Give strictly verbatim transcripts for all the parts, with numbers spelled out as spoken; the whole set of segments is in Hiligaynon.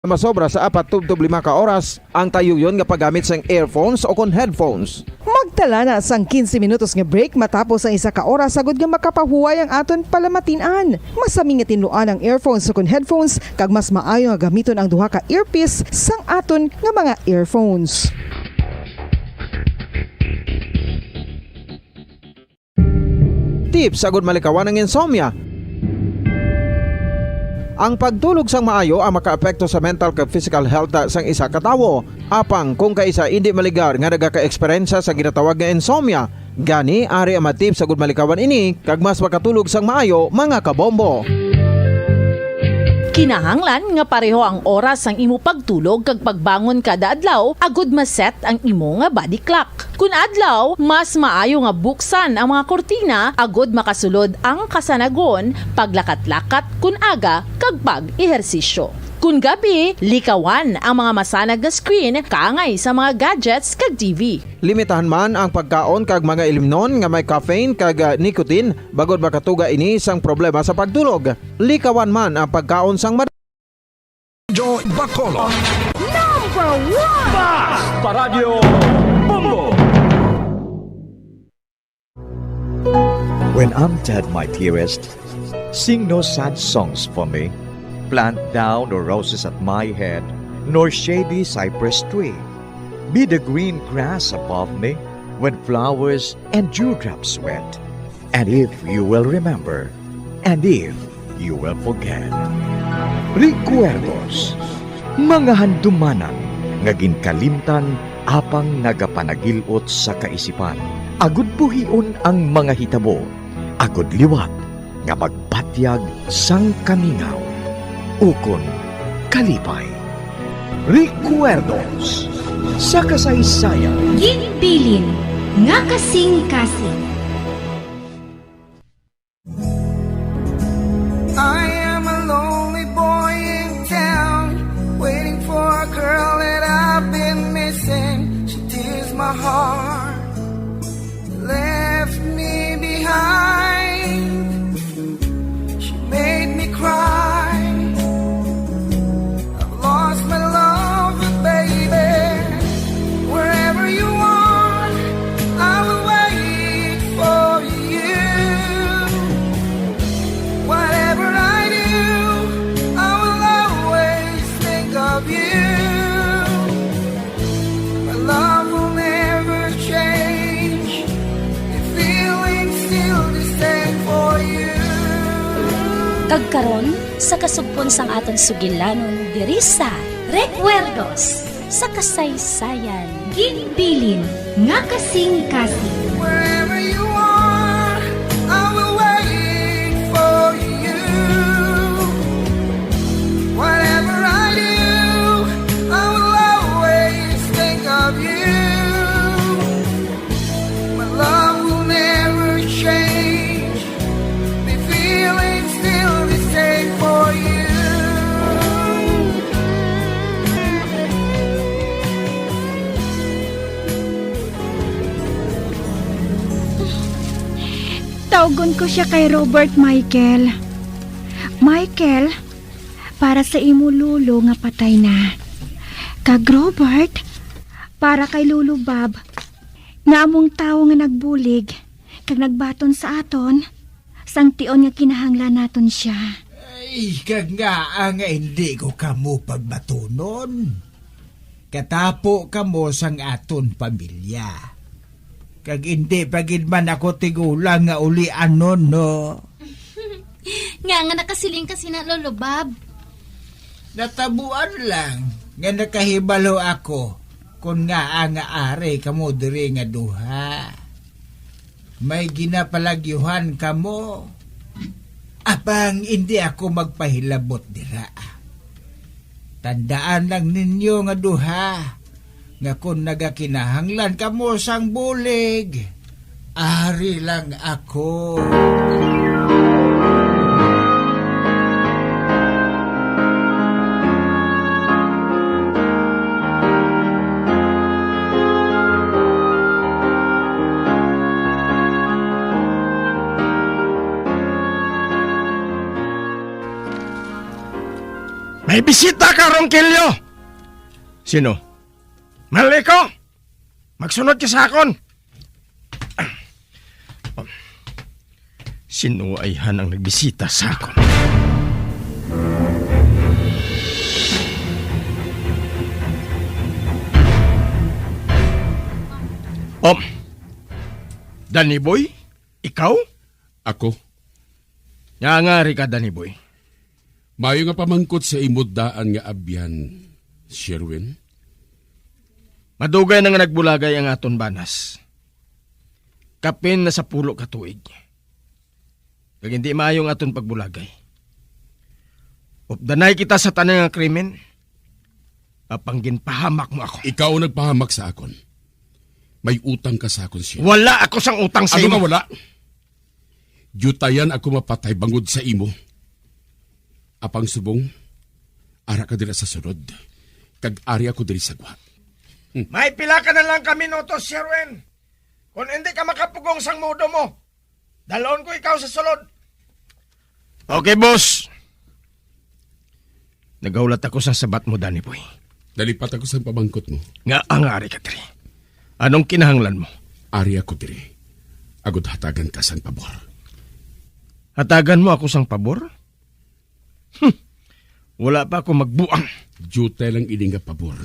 masobra sa apat tubtob lima ka oras ang tayuyon nga paggamit sang earphones o kon headphones. Magtala na sang quince minutos nga break matapos ang isa ka oras agud nga makapahuway ang aton palamatin-an. Masami nga tinluan ang earphones o kon headphones, kag mas maayo nga gamiton ang duha ka earpiece sang aton nga mga earphones. Tips agud malikawan ang insomnia. Ang pagtulog sang maayo ang makaapekto sa mental kag physical health sang isa ka tawo. Apang kung kaisa indi maligar nga nagaka-eksperyensya sa ginatawag nga insomnia, gani ari ang mga tips agud malikawan ini kag mas makatulog sang maayo, mga kabombo. Kinahanglan nga pareho ang oras sang imo pagtulog kag pagbangon kada adlaw agud ma-set ang imo nga body clock. Kun adlaw, mas maayo nga buksan ang mga kurtina agud makasulod ang kasanagon, paglakat-lakat kun aga, kag pag-ehersisyo. Kun gabi, likawan ang mga masanag nga screen kaangay sa mga gadgets kag T V. Limitahan man ang pagkaon kag mga ilimnon nga may caffeine kag, ah, nicotine, bangod makatuga ini sang problema sa pagtulog. Likawan man ang pagkaon sang mad- Joy Bacolod. Number one! Bas Paradyo Bombo! When I'm dead, my dearest, sing no sad songs for me. Plant thou no roses at my head, nor shady cypress tree. Be the green grass above me when flowers and dewdrops wet. And if you will remember, and if you will forget. Recuerdos, mga handumanan nga ginkalimtan apang nagapanagil-ot sa kaisipan. Agud buhion ang mga hitabo, agud liwat nga magbatyag sang kamingaw ukon kalipay. Recuerdos sa kasaysayan. Ginbilin nga kasing-kasing. I am a lonely boy in town, waiting for a girl that I've been missing. She tears my heart, left me behind. She made me cry. I've lost my love, but baby, wherever you are, I will wait for you. Whatever I do, I will always think of you. My love will never change. The feeling's still the same for you. Kag karon, sa kasugpon sang aton sugilanon diri sa Recuerdos sa Kasaysayan. Ginbilin nga kasing-kasing. Wherever you are, I will wait for you. Whatever I do, I will always think of you. My love will never change. The feeling's still the same for you. Tawgon ko sia kay Robert, Michael. Michael, para sa imo lolo nga patay na. Kag Robert, para kay Lolo Bob, nga among tawo nga nagbulig kag nagbaton sa aton, sang tion nga kinahanglan naton sia. Ay, kag ngaa nga indi ko kamo pagbatunon? Katapo kamo sang aton pamilya. Kag indi pa gid man ako tigulang nga ulianon, no? Nga nga nakasiling ka sina, Lolo Bob? Natabuan lang nga nakahibalo ako kon ngaa nga ari kamo diri nga duha. May ginapalagyuhan kamo. Apang indi ako magpahilabot dira. Tandaan lang ninyo nga duha, nga kon nagakinahanglan kamo sang bulig, ari lang ako. May bisita ka, Ronquillo! Sino? Mali ko! Magsunod ka sa akon! Sino ayhan ang nagbisita sa akon? Oh, Danny Boy? Ikaw? Ako. Nga ngari ka, Danny Boy? Maayo nga pamangkot sa imo daan nga abyan, Sherwin. Madugay na nga nagbulagay ang aton banas. Kapin na sa pulo ka tuig. Kag hindi maayo ang aton pagbulagay. Updanay kita sa tanan nga krimen. Apang ginpahamak mo ako. Ikaw ang nagpahamak sa akon. May utang ka sa akon, Sherwin. Wala ako sang utang sa Ano imo. Nga wala? Diyutayan ako mapatay bangod sa imo. Apang subong, ara ka dira sa sulod, kag ari ako diri sa gwa. May pila ka na lang ka minuto, Sherwin. Kung hindi ka makapugong sang mudo mo, dalon ko ikaw sa sulod. Okay, boss. Nagahulat ako sa sabat mo, Danny Boy. Nalipat ako sa pamangkot mo. Nga ang ari ka diri. Anong kinahanglan mo? Ari ako diri. Agud hatagan ka sang pabor. Hatagan mo ako sang pabor? Hmm. Wala pa ako magbuang. Diyutay lang ini nga pabor.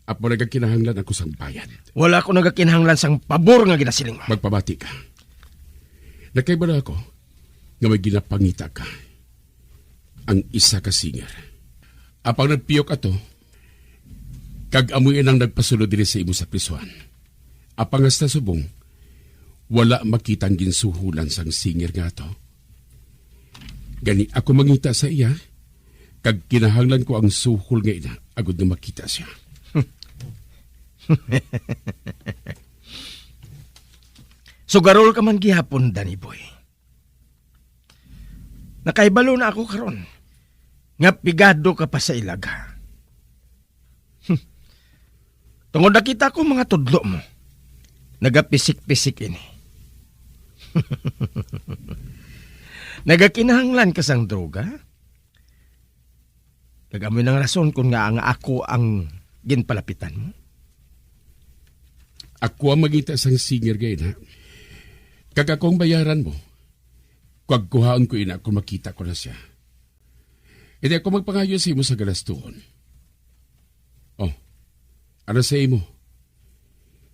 Apo nagakinahanglan ako sang bayad. Wala ako nagakinahanglan sang pabor nga ginasiling mo. Magpamati ka. Nakaibalo ako nga may ginapangita ka. Ang isa ka singer. Apang nagpiyok ato, kag amo inang nagpasulod diri sa imo sa prisuhan. Apang hasta subong, wala makita ang ginsuhulan sang singer nga ato. Gani ako mangita sa iya, kag kinahanglan ko ang suhol nga ina agud nga makita siya. Sugarol ka man gihapon, Danny Boy. Nakahibalo na ako karon nga pigado ka pa sa ilaga. Tungod nakita ko mga tudlo mo, nagapisik-pisik ini. Nagakinahanglan ka sang droga? Kag amo nang rason kon ngaa nga ako ang ginpalapitan mo? Ako ang mangita sang singer gayna. Kag ako ang bayaran mo. Kag kuhaon ko ina kung makita ko na siya. Hindi ako magpangayo sa imo sa galastuhon. Oh, ano sa imo?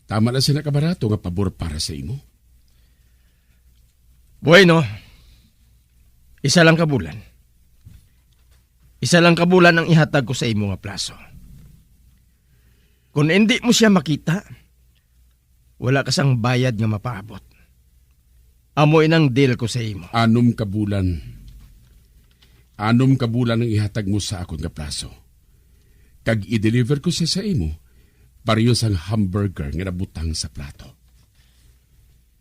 Tama na sila kabarato nga pabor para sa imo? Bueno, isa lang ka bulan. Isa lang ka bulan ang ihatag ko sa imo nga plaso. Kung hindi mo siya makita, wala ka sang bayad nga mapaabot. Amo inang deal ko sa imo. Anom ka bulan. Anom ka bulan ang ihatag mo sa akon nga plaso. Kag i-deliver ko siya sa imo, pareho sang hamburger nga nabutang sa plato.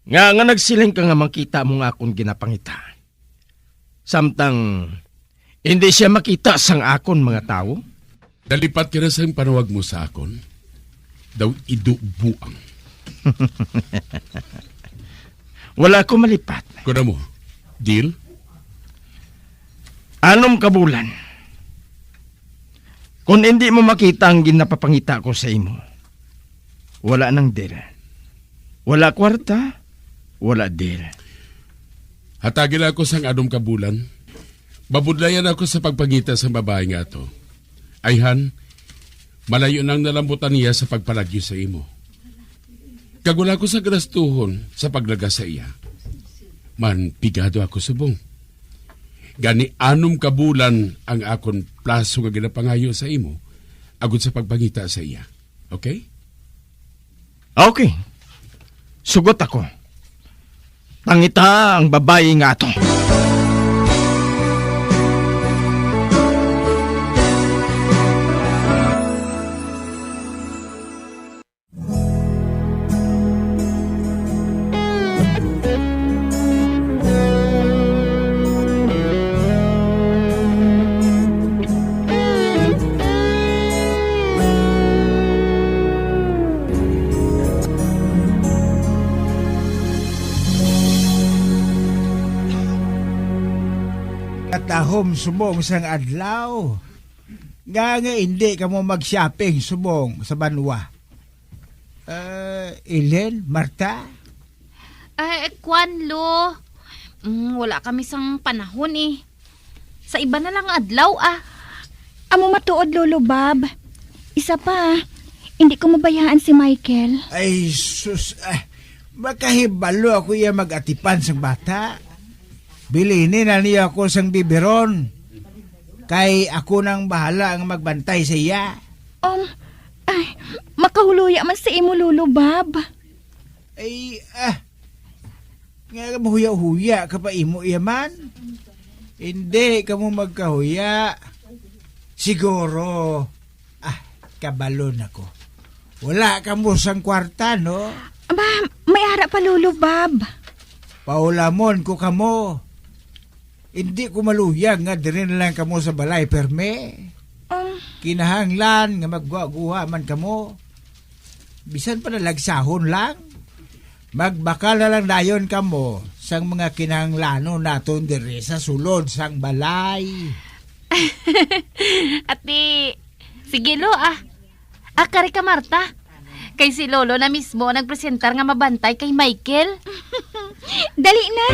Nga, nga nagsiling ka nga makita mo nga akon ginapangita. Samtang hindi siya makita sang akon mga tawo? Nalipat ka na sang panawag mo sa akon? Daw idubuang. Wala ko malipat. Kuna mo, deal? Anom ka bulan. Kung hindi mo makita ang ginapapangita ko sa imo, wala nang deal. Wala kwarta, wala deal. Hatagi lang ako sang anom ka bulan. Mabudlayan ako sa pagpangita sa babae nga ato. Ayhan, malayo nang nalambutan niya sa pagpalagyo sa imo. Kag wala ko sa galastuhon sa paglaga sa iya. Man, pigado ako subong. Gani anom ka bulan ang akon plaso nga ginapangayo sa imo, agud sa pagpangita sa iya. Okay? Okay. Sugot ako. Pangita ang babayi nga ato. Katahom subong sang adlaw. Kaya nga hindi ka mo mag-shopping subong sa banwa. Ah, Ellen, Marta? Ay, kwan, Lo. Mm, wala kami sang panahon, eh. Sa iba na lang adlaw, ah. Amo matuod, Lolo Bob. Isa pa, hindi ko mabayaan si Michael. Ay, sus, ah, makahibalo ako iya mag-atipan sang bata. Bilini na niya ako sang biberon. Kay ako nang bahala nga magbantay sa iya. Um, ay, makahuloya man sa imo, Lolo Bob. Ay, ah, nga mahuya-huya ka pa imo iya man? Hindi ka mo magkahuya. Siguro, ah, kabalo na ko. Wala ka mo sang kwarta, no? Ba, may ara pa, Lolo Bob. Paulamon ko kamo. Hindi ko maluyag nga diri na lang kamo sa balay, perme. Um, Kinahanglan nga magguha-guha man kamo. Bisan pa nalagsahon lang. Magbakal na lang dayon kamo sang mga kinahanglanon naton diri sa sulod sang balay. Ati, sige, Lo, ah. Ah, kari ka, Marta. Kay si Lolo na mismo ang nagpresentar nga mabantay kay Michael. Dali na!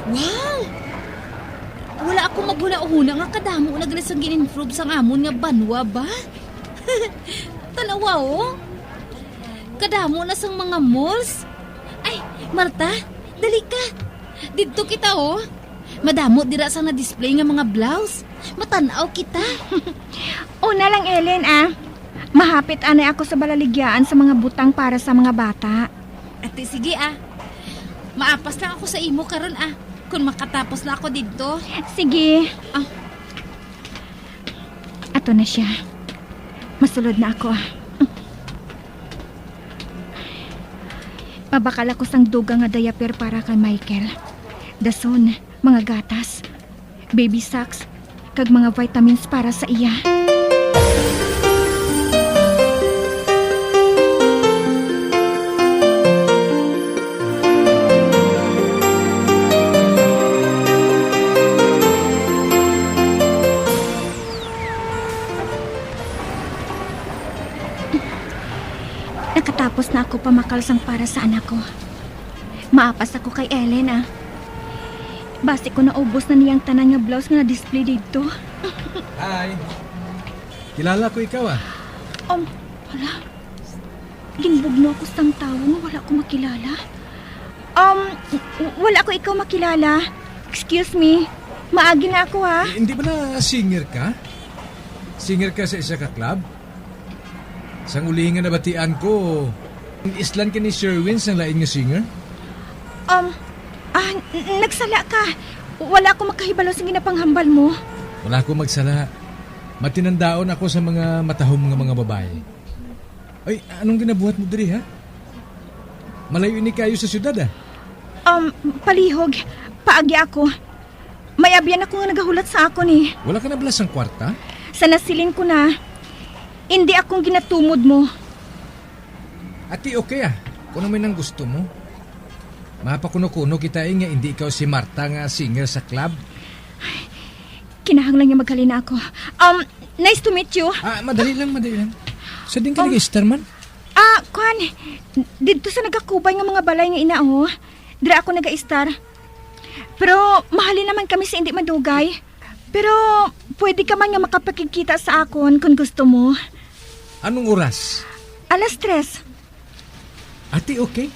Wow! Wala ako maghunahuna nga kadamo na gali sang gin-improve sang amon nga banwa ba. Tan-awa, oh. Kadamo na sang mga malls. Ay, Marta, dali ka. Didto kita, oh. Madamo dira sang na-display nga mga blouse. Matan-aw kita. Una lang, Ellen, ah. Mahapit anay ako sa balaligyaan sa mga butang para sa mga bata. Ate, sige, ah. Maapas lang ako sa imo karon, ah. Kung makatapos na ako didto. Sige. Ah. Ato na siya. Masulod na ako, ah. Mabakal ako sang dugang nga diaper para kay Michael. Dason, mga gatas, baby socks, kag mga vitamins para sa iya. Nakatapos na ako pamakal sang para sa anak ko. Maapas ako kay Ellen, ah. Basi ko naubos na niyang tanan nga blouse nga na-display didto. Hi. Kilala ko ikaw, ah. Um, wala. Ginbugno ako sang tawo nga wala ko makilala. Um, w-, wala ko ikaw makilala. Excuse me. Maagi na ako, ha? Eh, hindi ba na singer ka? Singer ka sa isa ka club? Sang ulihi nga nabatian ko, islan ka ni Sherwin sang lain nga singer? Um, ah, n-, nagsala ka. Wala ako makahibalo sa ginapanghambal mo. Wala ko magsala. Matinandaon ako sa mga matahom nga mga babayi. Ay, anong ginabuhat mo diri, ha? Malayo ini kayo sa syudad, ah. Um, palihog. Paagi ako. May abyan ako nga nagahulat sa akon, eh. Wala ka na bala sang kwarta? Sa nasiling ko na, hindi akong ginatumod mo. Ati, okay, ah. Kung ano man ang gusto mo. Mapakuno-kuno kita, eh, nga hindi ikaw si Marta nga singer sa club. Kinahanglan nga maghalin na ako. Um, nice to meet you. Ah, madali lang, madali lang. Sa din ka Um, nag-istar man? Ah, kwan. Didto sa nagakubay nga mga balay nga ina, oh. Dira ako nag-istar. Pero mahalin naman kami sa hindi madugay. Pero pwede ka man nga makapakigkita sa akon kung gusto mo. Anong oras? Alas tres. Ate, okay?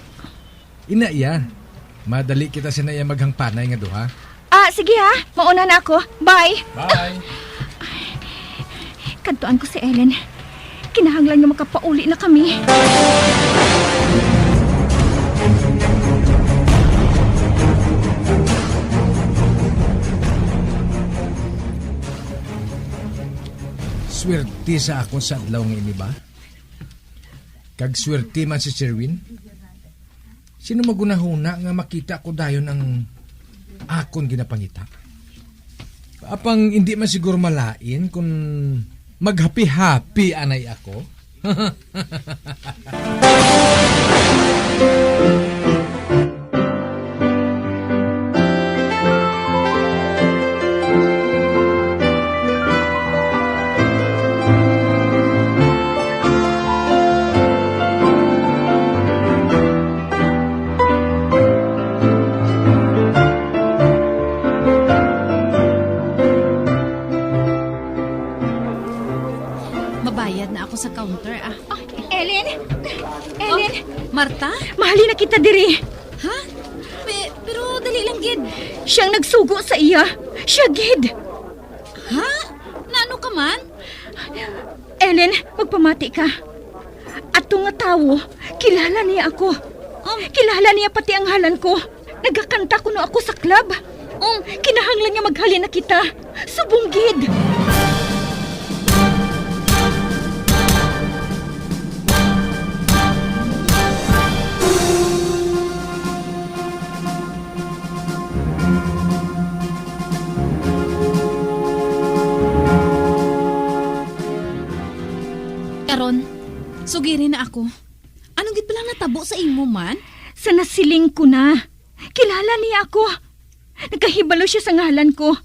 Ina iya. Madali kita sa iya maghangpanay nga duha. Ah, sige ha. Mauna na ako. Bye. Bye. Kadtuan ko si Ellen. Kinahanglan nga makapauli na kami. Swerte sa akon sa adlaw nga ini ba? Kag swerte man si Sherwin? Sino magunahuna nga makita ko dayon ang akon ginapangita? Apang indi man siguro malain kon maghapi-hapi anay ako. Mabayad na ako sa counter, ah. Oh, Ellen! Ellen! Oh, Marta? Mahali na kita diri. Ha? Pe-, pero dali lang gid. Siyang nagsugo sa iya. Siya gid. Ha? Naano ka man? Ellen, magpamati ka. Ato nga tawo, kilala niya ako. Um, kilala niya pati ang ngalan ko. Nagakanta kuno ako sa club. Um, kinahanglan nga maghalin na kita. Subong gid. Karon, sugiri na ako. Ano gid pala natabo sa imo man? Sa nasiling ko na. Kilala niya ako. Nakahibalo siya sa ngalan ko.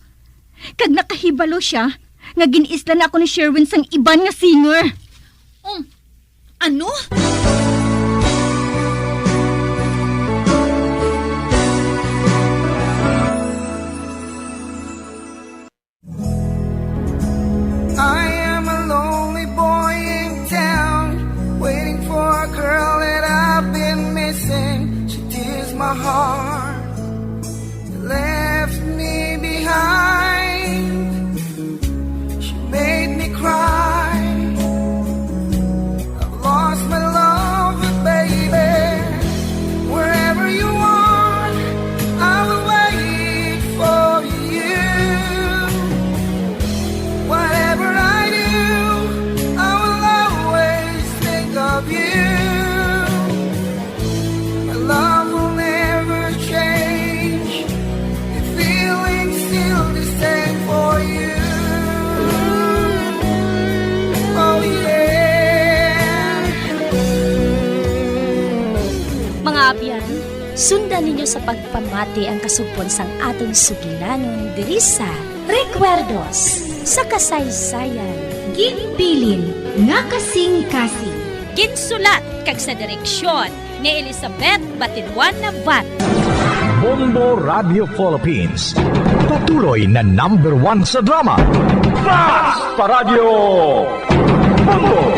Kag nakahibalo siya nga gin-isla na ako ni Sherwin sang iban nga singer. Um, ano? I am a lonely boy in town, waiting for a girl that I've been missing. She tears my heart, left me behind. She made me cry. I've lost my love, but baby, wherever you are, I will wait for you. Whatever I do, I will always think of you. My love will never change. The feeling's still the same for you. Oh, yeah. Mga abyan, sundan ninyo sa pagpamati ang kasugpon sang aton sugilanon diri sa Recuerdos sa Kasaysayan. Ginbilin nga kasing-kasing. Ginsulat kag sa direksyon ni Elizabeth Batiluan Navarro. Bombo Radio Philippines, patuloy na number one sa drama. Fast pa Radyo Bombo!